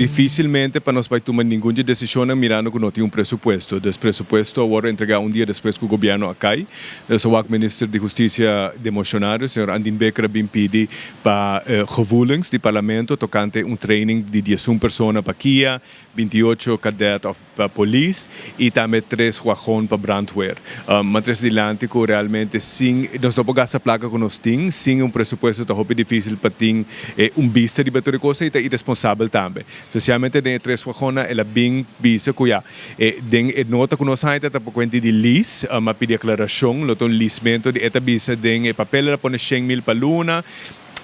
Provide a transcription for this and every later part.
Dificilmente pa nos bay tuma ningun di decisionnan mirando cu no tin un presupuesto. Dus presupuesto a wordo entrega un dia despues cu gobierno a cay. Dus awak Minister di Husticia democionario, señor Andin Bikker a bin pidi pa gevoelens di Parlamento tocante un training di 11 persona pa kia, 28 cadet of pa polis y tambe tres wagon pa brandweer. Ma trece dilanti cu realmente sin nos no por gasta placa cu nos tin, sin un presupuesto ta hopi dificil pa tin un bista riba tur e cosa y ta iresponsabel tambe. Specialmente den e tres wagonnan el a bin bisa cu ya den e nota cu nos haña ta pa cuenta di lease, a pidi aclaracion, lo ta un leasemento di e ta bisa den e papel el a pone 100,000 pa luna.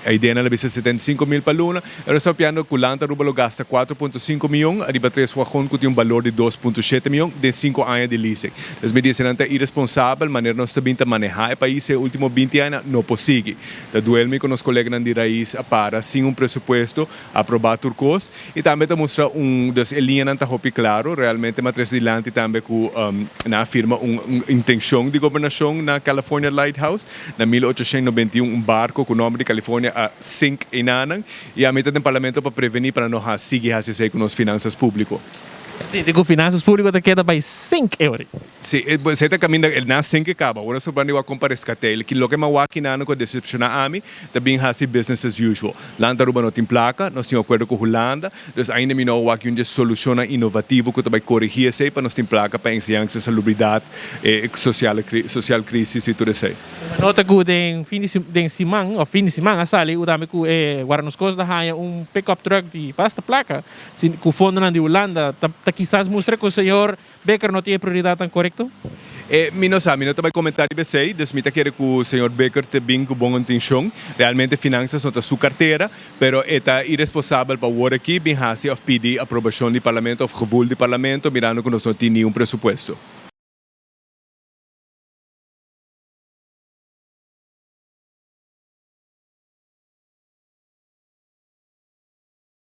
E ideanan a bisa 75,000 pa luna. E nos ta papiando cu Land Aruba lo gasta 4.5 miyon ariba tres wagon cu tin un balor di 2.7 miyon den 5 aña di leasing. Dus mi dice nan ta irresponsabel, manera nos ta bin ta maneha e pais e ultimo 20 aña no por sigui. Ta duel mi cu nos coleganan di Raiz a para sin un presupuesto, aproba tur cos y tambe ta mustra un, dus e liñanan ta hopi claro, realmente m'a trece dilanti tambe cu nan a firma un intencion di gobernacion na California Lighthouse. Na 1891 un barco cu nomber di California a sink einan y ami ta den Parlamento pa preveni pa no sigui haci esey cu nos finanzas publico. Si, cu finanzas publico ta keda bay sink euro. Si, esey ta caminda el na sink caba. Ora so brandi wa compa rescate. Loke m'a wak akinan cu decepciona ami, ta bin hasi business as usual. Land Aruba no tin placa, nos tin acuerdo cu Hulanda, dus ainda mi no wak un solucion innovativo cu ta bay corrigi esey pa nos tin placa pa enseñansa, salubridad, social crisis y tur esey. Nota cu den fin di siman, of fin di siman, a sali, cu tambe cu Guarda Nos Costa haya un pick-up truck di basta placa, sin, cu fondo di Hulanda, ta kisas mustra cu señor Bikker no tin prioridad tan corecto? Mi no sa, mi no ta bay comenta di esey, dus mi ta kere cu señor Bikker ta bin cu bon intencion. Realmente finanzas no ta su cartera, pero ta irresponsabel pa awor aki bin hasi of pidi aprobacion di Parlamento of gevoel di Parlamento, mirando cu nos no tin ningun presupuesto.